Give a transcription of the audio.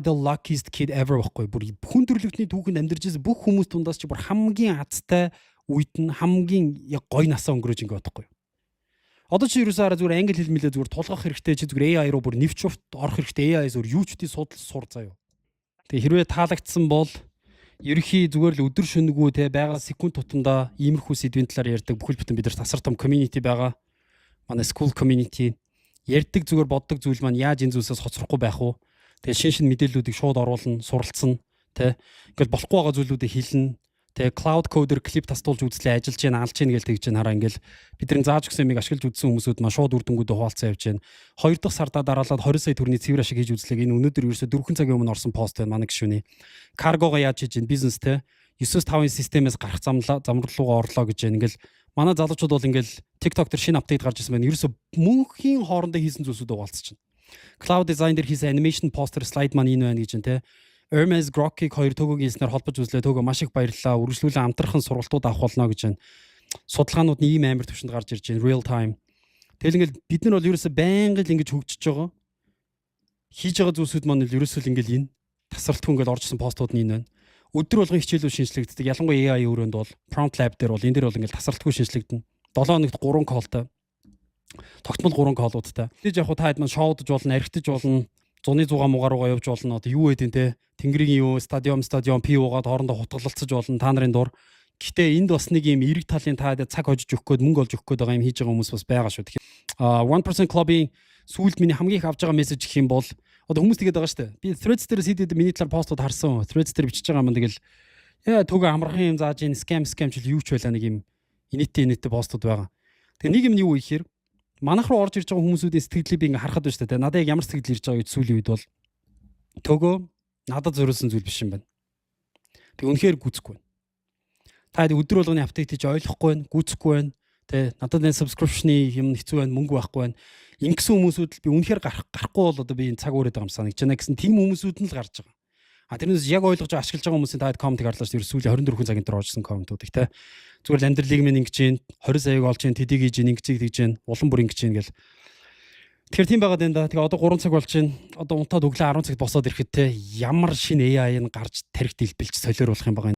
The luckiest kid ever байхгүй. Бүр хүн төрөлхтний түүхэнд амьдарч ирсэн бүх хүмүүс дундаас чи бүр хамгийн азтай үед нь хамгийн яг гоё насаа өнгөрөөж ингэ бодохгүй. Одоо чи ерөөсөө араа зүгээр англи хэл мэлээ зүгээр тулгах хэрэгтэй, чи зүгээр AI руу бүр нэвч урт орох хэрэгтэй, AI зүгээр юу ч үгүй судал сур заяа. Тэгээ хэрвээ таалагдсан бол ерөнхий зүгээр л өдөр шөнөгүй те байгаа секунд тутамдаа иймэрхүү сэдвийн талаар ярьдаг бүхэл бүтэн бид нар тасар том community байгаа. Манай school community ярьдаг, зүгээр боддог зүйл маань яаж энэ зүйлсээс хоцрохгүй байх вэ? Тэгээ шин шин мэдээллүүдийг шууд оруулна, суралцсан те. Ингээл болохгүй байгаа зүйлүүдийг хэлнэ. Тэгээ Claude Code-оор клип тастуулж үзлээ, ажиллаж гин, алж гин гэж тэгж гин хараа, ингээл бидний зааж өгсөн юмыг ашиглаж үзсэн хүмүүсүүд маань шууд үр дүнгуудээ хуваалцсан явж гин. Хоёр дахь сардаа дараалаад 20 сая төгрөгийн цэвэр ашиг хийж үзлээ. Энэ өнөөдөр ерөөсө 4 цагийн өмнө орсон пост байна манай гишүүний. Каргого яаж хийж гин бизнес те 9-5-ын системээс гарах замлаа зам руугаа орлоо гэж байна. Ингээл манай залуучууд бол ингээл TikTok дээр шинэ update гарч ирсэн байна. Ерөөсө мөнхийн хоорондоо хийсэн зүйлсүүд хуваалцчихна. Claude design дээр хийсэн animation poster slide маань энэ байна гэж байна те. Hermes Grok-ыг хоёр Төгөөгийн хэлснээр холбож үзлээ. Төгөө, маш их баярлалаа. Үргэлжлүүлэн амтрахын сургалтууд авах болно гэж байна. Судалгаанууд нь ийм амар төвшөнд гарч ирж байна. Real time. Тэгэл ингээл бид нар бол ерөөсө байнга л ингэж хөгжиж байгаа. Хийж байгаа зүйлсүүд маань л ерөөсөө л ингээл энэ тасралтгүй ингээл оржсэн постууд нь энэ байна. Өдөр болгон хичээлүүд шинжлэгддэг. Ялангуяа AI өрөөнд бол Prompt Lab дээр бол энэ дээр бол ингээл тасралтгүй шинжлэгдэнэ. 7 хоногт 3 call тай. Тогтмол 3 call уудтай. Тэгж яг хуу та хэд маань шоудж болно, архитаж болно, зуны зугаа мугаар руугаа явж болно. Одоо юу гэдэг те, Тэнгэрийн юу стадиум стадиум пи уугаад хоорондоо хутгалалцаж болно та нарын дур. Гэхдээ энд бас нэг юм эрэг талын та цаг хожиж өгөх гээд, мөнгө олж өгөх гээд байгаа юм хийж байгаа хүмүүс бас байгаа шүү. Тэгэхээр 1% Club-ийн сүүлд миний хамгийн их авж байгаа мессеж гэх юм бол одоо хүмүүс тэгээд байгаа шүү дээ. Би Threads дээр хэд хэд миний талаар постууд харсан. Threads дээр бичиж байгаа юм, тэгэл яа Төгөө амархан юм зааж ийн, scam scam чил юу ч байлаа, нэг юм инээдтэй инээдтэй постууд байгаа. Тэгээ нэг юм нь юу вэ гэхээр манайх руу орж ирж байгаа хүмүүсүүдийн сэтгэлийг би ингээ харахад байна шүү дээ. Надад яг ямар сэтгэл ирж байгаа гэж сүүлийн үед бол Төгөө надад зориулсан зүйл биш юм байна. Би үнэхээр гүйцэхгүй байна. Та өдөр болгоны update хийж ойлгохгүй байна, гүйцэхгүй байна. Тэ надад энэ subscription-ы юм хэцүү байна, мөнгө байхгүй байна. Ингэсэн хүмүүсүүд л би үнэхээр гарахгүй бол одоо би энэ цаг өөрөд байгаа юм санагдаж байна гэсэн тийм хүмүүсүүд нь л гарч байгаа. А тэрнээс яг ойлгож ашиглаж байгаа хүмүүсийн таад comment ыг харлаа шүү дээ. Сүүлийн 24 цагийн дотор оржсэн comment уудыг те. Зүгээр л амьдралыг минь ингэж чинь 20 саяг олж чинь тэдийг хийж ингэж тэгж чинь улам бүр ингэж чинь гэл. Тэгэхээр тийм байгаад байна да. Тэгээ одоо 3 цаг болж байна. Одоо унтаад өглөө 10 цагт босоод ирэхэд те ямар шинэ AI нь гарч тарих дэлбэлж солиор болох юм байгаа.